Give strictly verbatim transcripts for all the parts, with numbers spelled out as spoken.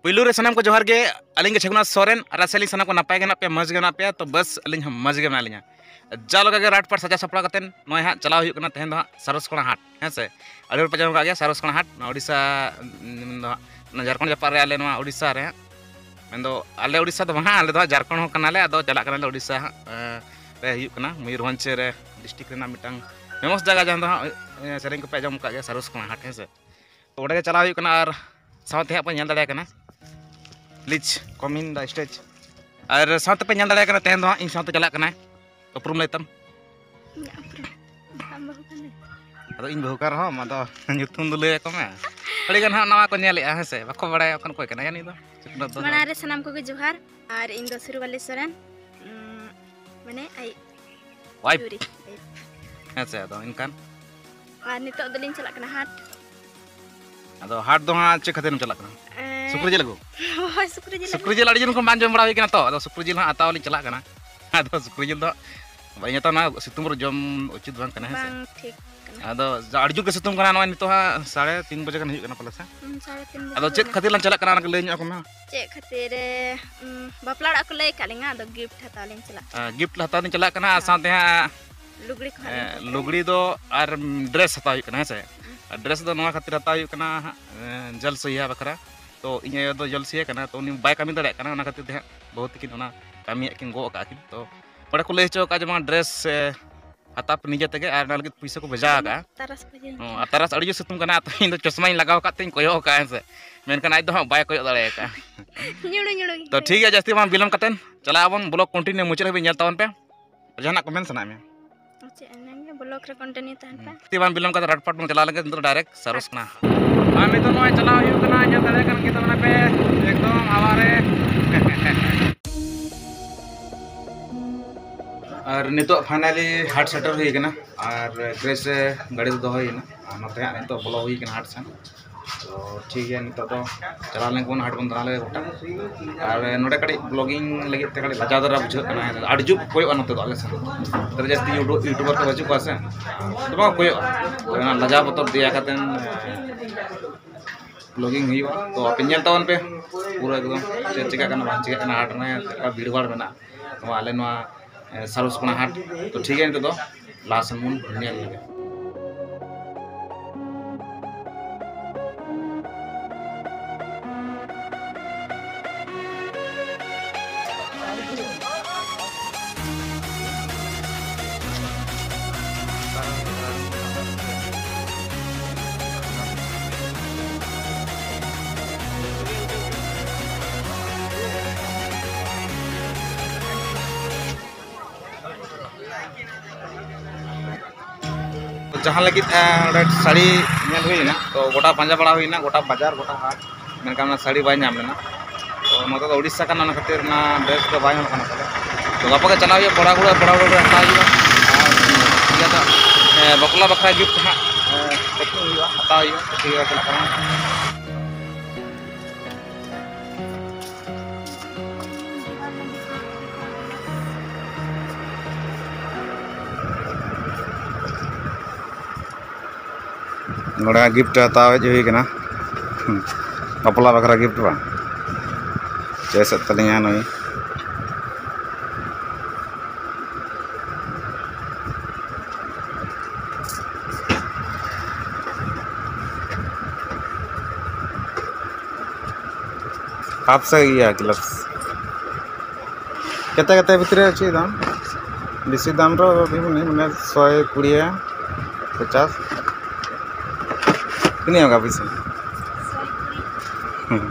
ᱯᱩᱭᱞᱩ ᱨᱮ ᱥᱟᱱᱟᱢ ᱠᱚ ᱡᱚᱦᱟᱨ ᱜᱮ᱾ ᱟᱹᱞᱤᱧ ᱜᱮ ᱪᱷᱟᱹᱜᱩᱱᱟᱛᱷ ᱥᱚᱨᱮᱱ, ᱟᱨ ᱟᱥᱟᱭᱟᱞᱤᱧ ᱥᱟᱱᱟᱢ ᱠᱚ ᱱᱟᱯᱟᱭ ᱜᱮ ᱢᱮᱱᱟᱜ ᱯᱮᱭᱟ, ᱢᱚᱡᱽ ᱜᱮ ᱢᱮᱱᱟᱜ ᱯᱮᱭᱟ᱾ ᱛᱚ ᱵᱟᱥ, ᱟᱹᱞᱤᱧ ᱦᱚᱸ ᱢᱚᱡᱽ ᱜᱮ ᱢᱮᱱᱟᱜ ᱞᱤᱧᱟ᱾ ᱡᱟ ᱞᱮᱠᱟ ᱜᱮ ᱨᱟᱴ ᱯᱟᱴ ᱥᱟᱡᱟᱣ ᱥᱟᱯᱲᱟᱣ ᱠᱟᱛᱮᱫ ᱱᱚᱜᱼᱚᱭ ᱦᱟᱸᱜ ᱪᱟᱞᱟᱣ ᱦᱩᱭᱩᱜ ᱠᱟᱱᱟ ᱛᱮᱦᱮᱧ ᱫᱚ ᱦᱟᱸᱜ ᱥᱟᱨᱚᱥᱠᱚᱬᱟ ᱦᱟᱴ, ᱦᱮᱸ ᱥᱮ᱾ ᱟᱹᱰᱤ ᱦᱚᱲ ᱯᱮ ᱟᱸᱡᱚᱢ ᱟᱠᱟᱫ ᱜᱮᱭᱟ ᱥᱟᱨᱚᱥᱠᱚᱬᱟ ᱦᱟᱴ, ᱱᱚᱣᱟ ᱳᱰᱤᱥᱟ, ᱩᱸ, ᱫᱚ ᱦᱟᱸᱜ ᱚᱱᱟ ᱡᱷᱟᱲᱠᱷᱚᱸᱰ ᱡᱟᱯᱟᱜ ᱨᱮ ᱟᱞᱮ ᱱᱚᱣᱟ ᱳᱰᱤᱥᱟ ᱨᱮ ᱦᱟᱸᱜ᱾ ᱢᱮᱱᱫᱚ ᱟᱞᱮ ᱳᱰᱤᱥᱟ ᱫᱚ ᱵᱟᱝᱟ, ᱟᱞᱮ ᱫᱚ ᱦᱟᱸᱜ ᱡᱷᱟᱲᱠᱷᱚᱸᱰ ᱦᱚᱸ ᱠᱟᱱᱟᱞᱮ, ᱟᱫᱚ ᱪᱟᱞᱟᱜ ᱠᱟᱱᱟᱞᱮ ᱳᱰᱤᱥᱟ ᱦᱟᱸᱜ, ᱮᱸ, ᱨᱮ ᱦᱩᱭᱩᱜ ᱠᱟᱱᱟ ᱢᱚᱭᱩᱨᱵᱷᱚᱸᱡᱽ ᱨᱮ, ᱰᱤᱥᱴᱨᱤᱠᱴ ᱨᱮᱱᱟᱜ ᱢᱤᱫᱴᱟᱝ ᱯᱷᱮᱢᱟᱥ ᱡᱟᱭᱜᱟ, ᱡᱟᱦᱟᱸ ᱫᱚ ᱦᱟᱸᱜ, ᱮᱸ, ᱥᱮᱨᱮᱧ ᱠᱚᱯᱮ ᱟᱸᱡᱚᱢ ᱟᱠᱟᱫ ᱜᱮᱭᱟ, ᱥᱟᱨᱚᱥᱠᱚᱬᱟ ᱦᱟᱴ, ᱦᱮᱸ ᱥᱮ᱾ ᱛᱚ ᱚᱸᱰᱮ ᱜᱮ ᱪᱟᱞᱟᱣ ᱦᱩᱭᱩᱜ ᱠᱟᱱᱟ ᱟᱨ ᱥᱟᱶᱛᱮ ᱦᱟᱸᱜ ᱯᱮ ᱧᱮᱞ ᱫᱟᱲᱮᱭᱟᱜ ᱠᱟᱱᱟ, please come in the stage᱾ ᱟᱨ ᱥᱟᱶᱛᱮ ᱯᱮ ᱧᱮᱞ ᱫᱟᱲᱮᱭᱟᱜ ᱠᱟᱱᱟ ᱛᱮᱦᱮᱧ ᱫᱚ ᱦᱟᱸᱜ ᱤᱧ ᱥᱟᱶᱛᱮ ᱪᱟᱞᱟᱜ ᱠᱟᱱᱟᱭ, ᱩᱯᱨᱩᱢ ᱞᱟᱹᱭ ᱛᱟᱢ᱾ ᱤᱧᱟᱹᱜ ᱩᱯᱨᱩᱢ, ᱟᱢ ᱵᱟᱹᱦᱩ ᱠᱟᱱᱟᱭ᱾ ᱟᱫᱚ ᱤᱧ ᱵᱟᱹᱦᱩ ᱠᱟᱱ ᱨᱮᱦᱚᱸ ᱟᱫᱚ ᱧᱩᱛᱩᱢ ᱫᱚ ᱞᱟᱹᱭ ᱟᱠᱚ ᱢᱮ᱾ ᱟᱹᱰᱤ ᱜᱟᱱ ᱦᱟᱸᱜ ᱱᱟᱣᱟ ᱠᱚ ᱧᱮᱞᱮᱜᱼᱟ, ᱦᱮᱸ ᱥᱮ, ᱵᱟᱠᱚ ᱵᱟᱲᱟᱭᱟ ᱚᱠᱚᱭ ᱠᱟᱱᱟᱭ ᱩᱱᱤ ᱫᱚ᱾ ᱥᱤᱠᱷᱱᱟᱹᱛ ᱫᱚ ᱢᱟᱲᱟᱝ ᱨᱮ ᱥᱟᱱᱟᱢ ᱠᱚᱜᱮ ᱡᱚᱦᱟᱨ, ᱟᱨ ᱤᱧ ᱫᱚ ᱥᱩᱨᱩᱵᱟᱞᱤ ᱥᱚᱨᱮᱱ, ᱩᱸ, ᱢᱟᱱᱮ ᱟᱡ ᱣᱟᱭᱤᱯ᱾ ᱪᱩᱨᱤ᱾ ᱦᱮᱸ ᱥᱮ, ᱟᱫᱚ ᱮᱱᱠᱷᱟᱱ ᱟᱨ ᱱᱤᱛᱚᱜ ᱫᱚᱞᱤᱧ ᱪᱟᱞᱟᱜ ᱠᱟᱱᱟ ᱦᱟᱴ᱾ ᱟᱫᱚ ᱦᱟᱴ ᱫᱚ ᱦᱟᱸᱜ ᱪᱮᱫ ᱠᱷᱟᱹᱛᱤᱨ ᱮᱢ ᱪᱟᱞᱟᱜ ᱠᱟᱱᱟ? ᱮᱸ, ᱥᱩᱠᱨᱤ ᱡᱤᱞ ᱟᱹᱜᱩ? ᱦᱳᱭ, ᱥᱩᱠᱨᱤ ᱡᱤᱞ ᱥᱩᱠᱨᱤ ᱟᱹᱜᱩ᱾ ᱡᱤᱞ ᱟᱹᱰᱤ ᱫᱤᱱ ᱠᱷᱚᱱ ᱵᱟᱝ ᱡᱚᱢ ᱵᱟᱲᱟ ᱦᱩᱭ ᱠᱟᱱᱟ ᱛᱚ, ᱟᱫᱚ ᱥᱩᱠᱨᱤ ᱡᱤᱞ ᱦᱟᱸᱜ ᱦᱟᱛᱟᱣ ᱞᱤᱧ ᱪᱟᱞᱟᱜ ᱠᱟᱱᱟ᱾ ᱟᱫᱚ ᱥᱩᱠᱨᱤ ᱡᱤᱞ ᱫᱚ ᱦᱟᱸᱜ ᱵᱟᱹᱧ ᱦᱟᱛᱟᱣᱟ, ᱱᱚᱣᱟ ᱥᱤᱛᱩᱝ ᱨᱮ ᱡᱚᱢ ᱩᱪᱤᱛ ᱵᱟᱝ ᱠᱟᱱᱟ, ᱦᱮᱸ ᱥᱮ? ᱵᱟᱝ ᱴᱷᱤᱠ ᱠᱟᱱᱟ᱾ ᱟᱫᱚ ᱟᱹᱰᱤ ᱡᱳᱨ ᱜᱮ ᱥᱤᱛᱩᱝ ᱠᱟᱱᱟ, ᱱᱚᱜᱼᱚᱭ ᱱᱤᱛᱚᱜ ᱦᱟᱸᱜ ᱥᱟᱲᱮ ᱛᱤᱱ ᱵᱟᱡᱮ ᱜᱟᱱ ᱦᱩᱭᱩᱜ ᱠᱟᱱᱟ ᱯᱟᱞᱮ ᱥᱮ? ᱦᱩᱸ, ᱥᱟᱲᱮ ᱛᱤᱱ ᱵᱟᱡᱮ ᱟᱫᱚ ᱪᱮᱫ ᱦᱩᱭᱱᱟ᱾ ᱠᱷᱟᱹᱛᱤᱨ ᱞᱟᱝ ᱪᱟᱞᱟᱜ ᱠᱟᱱᱟ, ᱚᱱᱟ ᱠᱚ ᱞᱟᱹᱭ ᱧᱚᱜ ᱟᱠᱚ ᱢᱮ᱾ ᱪᱮᱫ ᱠᱷᱟᱹᱛᱤᱨ ᱨᱮ, ᱩᱸ, ᱵᱟᱯᱞᱟ ᱚᱲᱟᱜ ᱠᱚ ᱞᱟᱹᱭ ᱟᱠᱟᱫ ᱞᱤᱧᱟ, ᱟᱫᱚ ᱜᱤᱯᱷᱴ ᱦᱟᱛᱟᱣ ᱞᱤᱧ ᱪᱟᱞᱟᱜ ᱠᱟᱱᱟ᱾ ᱟᱸ, ᱜᱤᱯᱷᱴ ᱦᱟᱛᱟᱣ ᱞᱤᱧ ᱪᱟᱞᱟᱜ ᱠᱟᱱᱟ, ᱟᱨ ᱦᱳᱭ᱾ ᱥᱟᱶᱛᱮ ᱦᱟᱸᱜ, ᱞᱩᱜᱽᱲᱤ ᱠᱚ ᱦᱟᱸᱜ ᱞᱤᱧ ᱮᱸ, ᱦᱟᱛᱟᱣᱟ᱾ ᱞᱩᱜᱽᱲᱤ ᱫᱚ ᱟᱨ, ᱩᱸ, ᱰᱨᱮᱥ ᱦᱟᱛᱟᱣ ᱦᱩᱭᱩᱜ ᱠᱟᱱᱟ, ᱦᱮᱸ ᱥᱮ? ᱦᱩᱸ᱾ ᱟᱨ ᱰᱨᱮᱥ ᱫᱚ ᱱᱚᱣᱟ ᱠᱷᱟᱹᱛᱤᱨ ᱦᱟᱛᱟᱣ ᱦᱩᱭᱩᱜ ᱠᱟᱱᱟ ᱦᱟᱸᱜ, ᱮᱸ, ᱡᱚᱞ ᱥᱚᱦᱤᱭᱟ ᱵᱟᱠᱷᱨᱟ᱾ ᱛᱚ ᱤᱧ ᱟᱭᱳ ᱫᱚ ᱡᱚᱞ ᱥᱚᱦᱤᱭᱟ ᱠᱟᱱᱟ, ᱛᱚ ᱩᱱᱤ ᱵᱟᱭ ᱠᱟᱹᱢᱤ ᱫᱟᱲᱮᱭᱟᱜ ᱠᱟᱱᱟ, ᱚᱱᱟ ᱠᱷᱟᱹᱛᱤᱨ ᱛᱮ ᱦᱟᱸᱜ ᱵᱟᱹᱦᱩ ᱛᱟᱹᱠᱤᱱ ᱚᱱᱟ ᱠᱟᱹᱢᱤᱭᱟᱜ ᱠᱤᱱ ᱜᱚᱜ ᱟᱠᱟᱫᱼᱟ ᱠᱤᱱ᱾ ᱛᱚ ᱚᱸᱰᱮ ᱠᱚ ᱞᱟᱹᱭ ᱦᱚᱪᱚ ᱟᱠᱟᱫᱼᱟ ᱡᱮ ᱵᱟᱝ ᱰᱨᱮᱥ, ᱮ, ᱦᱟᱛᱟᱣ ᱯᱮ ᱱᱤᱡᱮ ᱛᱮᱜᱮ, ᱟᱨ ᱚᱱᱟ ᱞᱟᱹᱜᱤᱫ ᱯᱩᱭᱥᱟᱹ ᱠᱚ ᱵᱷᱮᱡᱟ ᱟᱠᱟᱫᱼᱟ᱾ ᱛᱟᱨᱟᱥ ᱵᱟᱡᱮ᱾ ᱦᱚᱸ, ᱟᱨ ᱛᱟᱨᱟᱥ ᱟᱹᱰᱤ ᱡᱳᱨ ᱥᱤᱛᱩᱝ ᱠᱟᱱᱟ, ᱛᱚ ᱤᱧ ᱫᱚ ᱪᱚᱥᱢᱟᱧ ᱞᱟᱜᱟᱣ ᱟᱠᱟᱫ ᱛᱮᱧ ᱠᱚᱭᱚᱜ ᱟᱠᱟᱫᱼᱟ, ᱦᱮᱸ ᱥᱮ᱾ ᱢᱮᱱᱠᱷᱟᱱ ᱟᱡ ᱫᱚ ᱦᱟᱸᱜ ᱵᱟᱭ ᱠᱚᱭᱚᱜ ᱫᱟᱲᱮ ᱟᱠᱟᱫᱼᱟ᱾ ᱧᱩᱲᱩ ᱧᱩᱲᱩ ᱜᱮ᱾ ᱛᱚ ᱴᱷᱤᱠ ᱜᱮᱭᱟ, ᱡᱟᱹᱥᱛᱤ ᱵᱟᱝ ᱵᱤᱞᱚᱢ ᱠᱟᱛᱮᱫ ᱪᱟᱞᱟᱜ ᱟᱵᱚᱱ, ᱵᱞᱚᱜ ᱠᱚᱱᱴᱤᱱᱤᱭᱩ ᱢᱩᱪᱟᱹᱫ ᱦᱟᱹᱵᱤᱡ ᱧᱮᱞ ᱛᱟᱵᱚᱱ ᱯᱮ᱾ ᱡᱟᱦᱟᱱᱟᱜ ᱠᱚ ᱢᱮᱱ ᱥᱟᱱᱟᱭᱮᱫ ᱢᱮᱭᱟ? ᱪᱮᱫ ᱮᱢ ᱢᱮᱱ ᱜᱮᱭᱟ, ᱵᱞᱚᱜ ᱨᱮ ᱠᱚᱱᱴᱤᱱᱤᱭᱩ ᱛᱟᱦᱮᱱ ᱯᱮ᱾ ᱡᱟᱹᱥᱛᱤ ᱵᱟᱝ ᱵᱤᱞᱚᱢ ᱠᱟᱛᱮᱫ ᱨᱟᱴᱯᱟᱴ ᱵᱚᱱ ᱪᱟᱞᱟᱣ ᱞᱮᱱᱠᱷᱟᱱ ᱱᱤᱛᱚᱜ ᱫᱚ ᱰᱟᱭᱨᱮᱠᱴ ᱥᱟᱨᱚᱥ ᱠᱟᱱᱟ᱾ ᱟᱨ ᱱᱤᱛᱚᱜ ᱱᱚᱜᱼᱚᱭ ᱪᱟᱞᱟᱣ ᱦᱩᱭᱩᱜ ᱠᱟᱱᱟ, ᱧᱮᱞ ᱫᱟᱲᱮᱭᱟᱜ ᱠᱟᱱ ᱜᱮᱭᱟ ᱛᱟᱵᱚᱱᱟ ᱯᱮ, ᱮᱠᱫᱚᱢ ᱦᱟᱣᱟ ᱨᱮ᱾ ᱟᱨ ᱱᱤᱛᱚᱜ ᱯᱷᱟᱭᱱᱟᱞᱤ ᱦᱟᱴ ᱥᱮᱴᱮᱨ ᱦᱩᱭ ᱠᱟᱱᱟ ᱟᱨ ᱜᱨᱮᱥ ᱨᱮ ᱜᱟᱹᱰᱤ ᱫᱚ ᱫᱚᱦᱚ ᱦᱩᱭᱱᱟ ᱟᱨ ᱱᱚᱛᱮ ᱦᱟᱸᱜ ᱱᱤᱛᱚᱜ ᱵᱚᱞᱚ ᱦᱩᱭ ᱠᱟᱱᱟ ᱦᱟᱴ ᱥᱮᱱ᱾ ᱛᱚ ᱴᱷᱤᱠ ᱜᱮᱭᱟ, ᱱᱤᱛᱚᱜ ᱫᱚ ᱪᱟᱞᱟᱣ ᱞᱮᱱ ᱠᱚ ᱦᱟᱴ ᱵᱚᱱ ᱫᱟᱬᱟ ᱞᱮᱜᱮ ᱜᱚᱴᱟ᱾ ᱟᱨ ᱱᱚᱰᱮ ᱠᱟᱹᱴᱤᱡ ᱵᱞᱚᱜᱤᱝ ᱞᱟᱹᱜᱤᱫ ᱛᱮ ᱠᱟᱹᱴᱤᱡ ᱞᱟᱡᱟᱣ ᱫᱷᱟᱨᱟ ᱵᱩᱡᱷᱟᱹᱜ ᱠᱟᱱᱟ, ᱟᱹᱰᱤ ᱡᱳᱨ ᱠᱚ ᱠᱚᱭᱚᱜᱼᱟ ᱱᱚᱛᱮ ᱫᱚ ᱟᱞᱮ ᱥᱮᱱ ᱫᱚ᱾ ᱱᱚᱛᱮ ᱨᱮ ᱡᱟᱹᱥᱛᱤ ᱭᱩᱴᱩ-, ᱭᱩᱴᱩᱵᱟᱨ ᱠᱚ ᱵᱟᱹᱪᱩᱜ ᱠᱚᱣᱟ ᱥᱮ, ᱫᱚᱢᱮ ᱠᱚ ᱠᱚᱭᱚᱜᱼᱟ᱾ ᱛᱚ ᱚᱱᱟ ᱞᱟᱡᱟᱣ ᱵᱚᱛᱚᱨ ᱫᱮᱭᱟ ᱠᱟᱛᱮᱱ, ᱵᱞᱚᱜᱤᱝ ᱦᱩᱭᱩᱜᱼᱟ᱾ ᱛᱚ ᱟᱯᱮ ᱧᱮᱞ ᱛᱟᱵᱚᱱ ᱯᱮ ᱯᱩᱨᱟᱹ ᱮᱠᱫᱚᱢ ᱪᱮᱫ ᱪᱤᱠᱟᱹᱜ ᱠᱟᱱᱟ ᱵᱟᱝ ᱪᱤᱠᱟᱹᱜ ᱠᱟᱱᱟ, ᱦᱟᱴ ᱨᱮ ᱪᱮᱫ ᱞᱮᱠᱟ ᱵᱷᱤᱲ ᱵᱷᱟᱲ ᱢᱮᱱᱟᱜᱼᱟ ᱱᱚᱣᱟ ᱟᱞᱮ ᱱᱚᱣᱟ, ᱮ, ᱥᱟᱨᱚᱥᱠᱳᱱᱟ ᱦᱟᱴ᱾ ᱛᱚ ᱴᱷᱤᱠ ᱜᱮᱭᱟ, ᱱᱤᱛᱚᱜ ᱫᱚ ᱞᱟᱦᱟ ᱥᱮᱱ ᱵᱚᱱ ᱧᱮᱞ ᱞᱮᱜᱮ᱾ ᱡᱟᱦᱟᱸ ᱞᱟᱹᱜᱤᱫ, ᱮ, ᱚᱸᱰᱮ ᱥᱟᱹᱲᱤ ᱧᱮᱞ ᱦᱩᱭ ᱞᱮᱱᱟ, ᱛᱚ ᱜᱚᱴᱟ ᱯᱟᱸᱡᱟ ᱵᱟᱲᱟ ᱦᱩᱭ ᱞᱮᱱᱟ, ᱜᱚᱴᱟ ᱵᱟᱡᱟᱨ, ᱜᱚᱴᱟ ᱦᱟᱴ, ᱢᱮᱱᱠᱷᱟᱱ ᱚᱱᱟ ᱥᱟᱹᱲᱤ ᱵᱟᱭ ᱧᱟᱢ ᱞᱮᱱᱟ᱾ ᱛᱚ ᱱᱚᱛᱮ ᱫᱚ ᱩᱲᱤᱥᱥᱟ ᱠᱟᱱᱟ, ᱚᱱᱟ ᱠᱷᱟᱹᱛᱤᱨ ᱚᱱᱟ ᱰᱨᱮᱥ ᱫᱚ ᱵᱟᱭ ᱧᱟᱢᱚᱜ ᱠᱟᱱᱟ ᱛᱟᱦᱚᱞᱮ᱾ ᱛᱚ ᱜᱟᱯᱟ ᱜᱮ ᱪᱟᱞᱟᱣ ᱦᱩᱭᱩᱜᱼᱟ, ᱯᱚᱲᱟ ᱜᱩᱲᱟᱹ, ᱯᱚᱲᱟ ᱜᱩᱲᱟᱹ ᱦᱟᱛᱟᱣ ᱦᱩᱭᱩᱜᱼᱟ᱾ ᱟᱨ ᱤᱭᱟᱹ ᱫᱚ, ᱮ, ᱵᱟᱯᱞᱟ ᱵᱟᱠᱷᱨᱟ ᱜᱤᱯᱷᱴ ᱦᱟᱸᱜ, ᱮ, ᱯᱮᱠᱤᱝ ᱦᱩᱭᱩᱜᱼᱟ, ᱦᱟᱛᱟᱣ ᱦᱩᱭᱩᱜᱼᱟ᱾ ᱴᱷᱤᱠ ᱜᱮᱭᱟ, ᱪᱟᱞᱟᱜ ᱠᱟᱱᱟ᱾ ᱱᱚᱰᱮ ᱜᱤᱯᱷᱴ ᱦᱟᱛᱟᱣ ᱦᱮᱡ ᱦᱩᱭ ᱠᱟᱱᱟ᱾ ᱦᱩᱸ᱾ ᱵᱟᱯᱞᱟ ᱵᱟᱠᱷᱨᱟ ᱜᱤᱯᱷᱴ ᱵᱟᱝ? ᱪᱚᱭᱮᱥ ᱮᱫ ᱛᱟᱹᱞᱤᱧᱟ ᱱᱩᱭ᱾ ᱦᱟᱯ ᱥᱮ ᱤᱭᱟᱹ ᱜᱞᱟᱵᱥ᱾ ᱠᱮᱛᱮ ᱠᱮᱛᱮ ᱵᱷᱤᱛᱨᱤ ᱨᱮ ᱪᱮᱫ ᱫᱟᱢ? ᱵᱮᱥᱤ ᱫᱟᱢ ᱨᱮ ᱢᱟᱱᱮ ᱥᱚᱭ ᱠᱩᱲᱤ, ᱯᱚᱪᱟᱥ᱾ ᱛᱤᱱᱟᱹᱜ ᱮᱢ ᱠᱟᱜ ᱯᱚᱭᱥᱟ? ᱦᱩᱸ᱾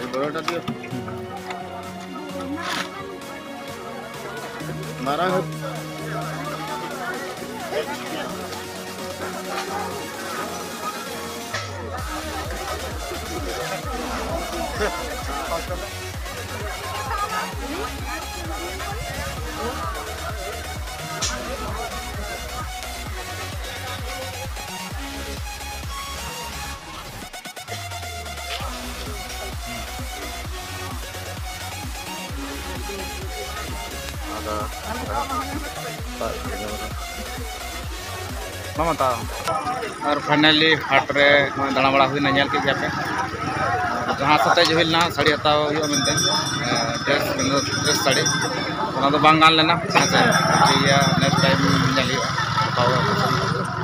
এই বড়টা দিও। মারা হচ্ছে। ᱟᱫᱚ ᱢᱟᱢᱟ ᱛᱟᱣ᱾ ᱟᱨ finally ᱦᱟᱴ ᱨᱮ ᱱᱚᱜᱼᱚᱭ ᱫᱟᱬᱟ ᱵᱟᱲᱟ ᱦᱩᱭᱱᱟ, ᱧᱮᱞ ᱠᱮᱫ ᱜᱮᱭᱟ ᱯᱮ᱾ ᱟᱨ ᱡᱟᱦᱟᱸ ᱥᱟᱛᱮᱡ ᱦᱩᱭ ᱞᱮᱱᱟ ᱥᱟᱹᱲᱤ ᱦᱟᱛᱟᱣ ᱦᱩᱭᱩᱜᱼᱟ ᱢᱮᱱᱛᱮ, ᱰᱨᱮᱥ, ᱰᱨᱮᱥ ᱥᱟᱹᱲᱤ, ᱚᱱᱟ ᱫᱚ ᱵᱟᱝ ᱜᱟᱱ ᱞᱮᱱᱟ᱾ ᱦᱮᱸ ᱥᱮ, ᱴᱷᱤᱠ ᱜᱮᱭᱟ, next time ᱧᱮᱞ ᱦᱩᱭᱩᱜᱼᱟ, ᱦᱟᱛᱟᱣ ᱦᱩᱭᱩᱜᱼᱟ,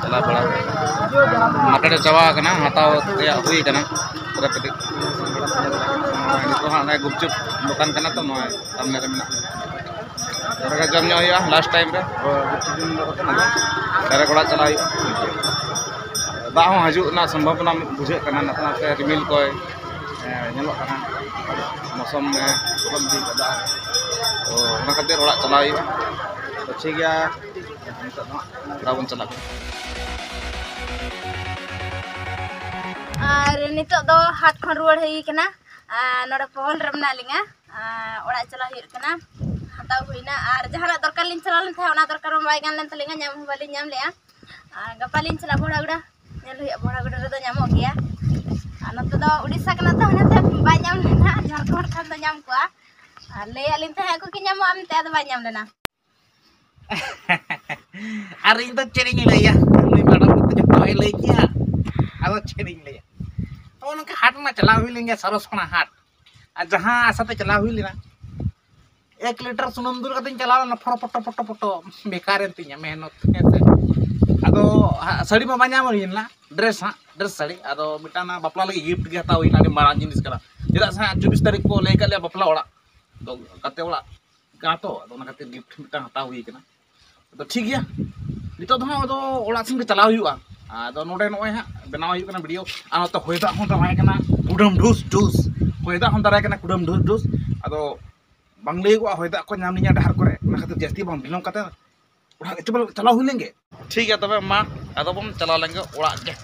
ᱪᱟᱞᱟᱣ ᱵᱟᱲᱟ ᱦᱩᱭᱩᱜᱼᱟ᱾ ᱢᱟᱨᱠᱮᱴ ᱪᱟᱵᱟ ᱟᱠᱟᱱᱟ, ᱦᱟᱛᱟᱣ ᱛᱮᱭᱟᱜ ᱦᱩᱭ ᱟᱠᱟᱱᱟ᱾ ᱱᱤᱛᱚᱜ ᱦᱟᱸᱜ ᱚᱱᱮ ᱜᱩᱯᱪᱩᱯ ᱫᱚᱠᱟᱱ ᱠᱟᱱᱟ ᱛᱚ, ᱱᱚᱣᱟ ᱥᱟᱢᱱᱮ ᱨᱮ ᱢᱮᱱᱟᱜᱼᱟ᱾ ᱱᱚᱰᱮ ᱜᱮ ᱡᱚᱢ ᱧᱩ ᱦᱩᱭᱩᱜᱼᱟ last time ᱨᱮ᱾ ᱜᱩᱯᱪᱩᱯ ᱡᱚᱢ ᱧᱩ ᱠᱟᱛᱮ ᱱᱟᱜ direct ᱚᱲᱟᱜ ᱪᱟᱞᱟᱜ ᱦᱩᱭᱩᱜᱼᱟ᱾ ᱫᱟᱜ ᱦᱚᱸ ᱦᱤᱡᱩᱜ ᱨᱮᱱᱟᱜ ᱥᱚᱢᱵᱷᱚᱵᱚᱱᱟ ᱵᱩᱡᱷᱟᱹᱜ ᱠᱟᱱᱟ, ᱱᱟᱥᱮ ᱱᱟᱥᱮ ᱨᱤᱢᱤᱞ ᱠᱚᱭ, ᱮᱸ, ᱧᱮᱞᱚᱜ ᱠᱟᱱᱟ᱾ ᱢᱳᱥᱚᱢ ᱮ ᱵᱚᱫᱚᱞ ᱤᱫᱤ ᱠᱟᱫᱟ᱾ ᱛᱚ, ᱚᱱᱟ ᱠᱷᱟᱹᱛᱤᱨ ᱚᱲᱟᱜ ᱪᱟᱞᱟᱜ ᱦᱩᱭᱩᱜᱼᱟ᱾ ᱛᱚ, ᱴᱷᱤᱠ ᱜᱮᱭᱟ, ᱱᱤᱛᱚᱜ ᱫᱚ ᱦᱟᱸᱜ ᱚᱲᱟᱜ ᱵᱚᱱ ᱪᱟᱞᱟᱜ ᱠᱟᱱᱟ᱾ ᱟᱨ ᱱᱤᱛᱚᱜ ᱫᱚ ᱦᱟᱴ ᱠᱷᱚᱱ ᱨᱩᱣᱟᱹᱲ ᱦᱩᱭ ᱠᱟᱱᱟ᱾ ᱟᱨ ᱱᱚᱰᱮ ᱯᱚᱦᱚᱞ ᱨᱮ ᱢᱮᱱᱟᱜ ᱞᱤᱧᱟ᱾ ᱟᱨ ᱚᱲᱟᱜ ᱪᱟᱞᱟᱣ ᱦᱩᱭᱩᱜ ᱠᱟᱱᱟ᱾ ᱦᱟᱛᱟᱣ ᱦᱩᱭᱱᱟ᱾ ᱟᱨ ᱡᱟᱦᱟᱱᱟᱜ ᱫᱚᱨᱠᱟᱨ ᱞᱤᱧ ᱪᱟᱞᱟᱣ ᱞᱮᱱ ᱛᱟᱦᱮᱸᱫ, ᱚᱱᱟ ᱫᱚᱨᱠᱟᱨ ᱢᱟ ᱵᱟᱭ ᱜᱟᱱ ᱞᱮᱱ ᱛᱟᱹᱞᱤᱧᱟ, ᱧᱟᱢ ᱦᱚᱸ ᱵᱟᱹᱞᱤᱧ ᱧᱟᱢ ᱞᱮᱜᱼᱟ᱾ ᱟᱨ ᱜᱟᱯᱟ ᱞᱤᱧ ᱪᱟᱞᱟᱜᱼᱟ ᱵᱚᱲᱟᱜᱩᱲᱟ, ᱧᱮᱞ ᱦᱩᱭᱩᱜᱼᱟ, ᱵᱚᱲᱟᱜᱩᱲᱟ ᱨᱮᱫᱚ ᱧᱟᱢᱚᱜ ᱜᱮᱭᱟ᱾ ᱟᱨ ᱱᱚᱛᱮ ᱫᱚ ᱩᱲᱤᱥᱥᱟ ᱠᱟᱱᱟ ᱛᱚ, ᱚᱱᱟᱛᱮ ᱵᱟᱭ ᱧᱟᱢ ᱞᱮᱱᱟ᱾ ᱡᱷᱟᱲᱠᱷᱚᱸᱰ ᱠᱷᱟᱱ ᱫᱚ ᱧᱟᱢ ᱠᱚᱜᱼᱟ᱾ ᱟᱨ ᱞᱟᱹᱭᱟᱫ ᱞᱤᱧ ᱛᱟᱦᱮᱸᱫ ᱠᱚ ᱠᱤ ᱧᱟᱢᱚᱜᱼᱟ ᱢᱮᱱᱛᱮ, ᱟᱫᱚ ᱵᱟᱭ ᱧᱟᱢ ᱞᱮᱱᱟ᱾ ᱟᱨ ᱤᱧ ᱫᱚ ᱪᱮᱫ ᱤᱧ ᱞᱟᱹᱭᱟ, ᱱᱩᱭ ᱢᱮᱰᱟᱢ ᱫᱚ ᱡᱚᱛᱚᱭ ᱞᱟᱹᱭ ᱠᱮᱭᱟ, ᱟᱫᱚ ᱪᱮᱫ ᱤᱧ ᱞᱟᱹᱭᱟ᱾ ᱱᱚᱜᱼᱚ ᱱᱚᱝᱠᱟ ᱦᱟᱴ ᱢᱟ ᱪᱟᱞᱟᱣ ᱦᱩᱭ ᱞᱮᱱ ᱜᱮᱭᱟ, ᱥᱟᱨᱚᱥ ᱠᱷᱚᱱᱟᱜ ᱦᱟᱴ᱾ ᱟᱨ ᱡᱟᱦᱟᱸ ᱟᱥᱟ ᱛᱮ ᱪᱟᱞᱟᱣ ᱦᱩᱭ ᱞᱮᱱᱟ, ᱮᱠ ᱞᱤᱴᱟᱨ ᱥᱩᱱᱩᱢ ᱫᱩᱞ ᱠᱟᱛᱮᱧ ᱪᱟᱞᱟᱣ ᱞᱮᱱᱟ, ᱯᱷᱚᱴᱚ ᱯᱷᱚᱴᱚ ᱯᱷᱚᱴᱚ ᱯᱷᱚᱴᱚ, ᱵᱮᱠᱟᱨ ᱮᱱ ᱛᱤᱧᱟ ᱢᱮᱦᱱᱚᱛ, ᱦᱮᱸ ᱥᱮ᱾ ᱟᱫᱚ ᱦᱟ-, ᱥᱟᱹᱲᱤ ᱢᱟ ᱵᱟᱝ ᱧᱟᱢ ᱦᱩᱭ ᱞᱮᱱᱟ, ᱰᱨᱮᱥ ᱦᱟᱸᱜ, ᱰᱨᱮᱥ ᱥᱟᱹᱲᱤ᱾ ᱟᱫᱚ ᱢᱤᱫᱴᱟᱝ ᱚᱱᱟ ᱵᱟᱯᱞᱟ ᱞᱟᱹᱜᱤᱫ ᱜᱤᱯᱷᱴ ᱜᱮ ᱦᱟᱛᱟᱣ ᱦᱩᱭ ᱞᱮᱱᱟ, ᱟᱹᱰᱤ ᱢᱟᱨᱟᱝ ᱡᱤᱱᱤᱥ ᱠᱟᱱᱟ᱾ ᱪᱮᱫᱟᱜ ᱥᱮ ᱦᱟᱸᱜ ᱪᱚᱵᱵᱤᱥ ᱛᱟᱹᱨᱤᱠᱷ ᱠᱚ ᱞᱟᱹᱭ ᱠᱟᱫ ᱞᱮᱭᱟ ᱵᱟᱯᱞᱟ ᱚᱲᱟᱜ, ᱟᱫᱚ ᱜᱟᱛᱮ ᱚᱲᱟᱜ ᱠᱟᱱᱟ ᱛᱚ, ᱟᱫᱚ ᱚᱱᱟ ᱠᱷᱟᱹᱛᱤᱨ ᱜᱤᱯᱷᱴ ᱢᱤᱫᱴᱟᱝ ᱦᱟᱛᱟᱣ ᱦᱩᱭ ᱠᱟᱱᱟ᱾ ᱟᱫᱚ ᱴᱷᱤᱠ ᱜᱮᱭᱟ, ᱱᱤᱛᱚᱜ ᱫᱚ ᱦᱟᱸᱜ ᱟᱫᱚ ᱚᱲᱟᱜ ᱥᱮᱱ ᱜᱮ ᱪᱟᱞᱟᱣ ᱦᱩᱭᱩᱜᱼᱟ᱾ ᱟᱫᱚ ᱱᱚᱰᱮ ᱱᱚᱜᱼᱚᱭ ᱦᱟᱸᱜ ᱵᱮᱱᱟᱣ ᱦᱩᱭᱩᱜ ᱠᱟᱱᱟ ᱵᱷᱤᱰᱤᱭᱳ, ᱟᱨ ᱱᱚᱛᱮ ᱦᱚᱭ ᱫᱟᱜ ᱦᱚᱸ ᱫᱟᱨᱟᱭ ᱠᱟᱱᱟ ᱠᱩᱰᱟᱹᱢ ᱰᱷᱩᱥ ᱰᱷᱩᱥ, ᱦᱚᱭ ᱫᱟᱜ ᱦᱚᱸ ᱫᱟᱨᱟᱭ ᱠᱟᱱᱟ ᱠᱩᱰᱟᱹᱢ ᱰᱷᱩᱥ ᱰᱷᱩᱥ᱾ ᱟᱫᱚ ᱵᱟᱝ ᱞᱟᱹᱭᱟᱹᱜᱚᱜᱼᱟ ᱦᱚᱭ ᱫᱟᱜ ᱠᱚ ᱧᱟᱢ ᱞᱤᱧᱟ ᱰᱟᱦᱟᱨ ᱠᱚᱨᱮ, ᱚᱱᱟ ᱠᱷᱟᱹᱛᱤᱨ ᱡᱟᱹᱥᱛᱤ ᱵᱟᱝ ᱵᱤᱞᱚᱢ ᱠᱟᱛᱮ ᱚᱲᱟᱜ ᱜᱮ ᱪᱚ ᱵᱚᱞᱮ ᱪᱟᱞᱟᱣ ᱦᱩᱭ ᱞᱮᱱ ᱜᱮ᱾ ᱴᱷᱤᱠ ᱜᱮᱭᱟ ᱛᱚᱵᱮ ᱢᱟ, ᱟᱫᱚ ᱵᱚᱱ ᱪᱟᱞᱟᱣ ᱞᱮᱱ ᱜᱮ ᱚᱲᱟᱜ ᱜᱮ᱾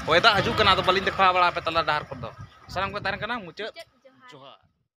ᱦᱚᱭ ᱫᱟᱜ ᱦᱤᱡᱩᱜ ᱠᱟᱱᱟ, ᱟᱫᱚ ᱵᱟᱹᱞᱤᱧ ᱫᱮᱠᱷᱟᱣ ᱵᱟᱲᱟ ᱟᱯᱮ ᱛᱟᱞᱟ ᱰᱟᱦᱟᱨ ᱠᱚᱨᱮ ᱫᱚ᱾ ᱥᱟᱱᱟᱢ ᱠᱚ ᱛᱟᱦᱮᱱ ᱠᱟᱱᱟ ᱢᱩᱪᱟᱹᱫ ᱡᱚᱦᱟᱨ᱾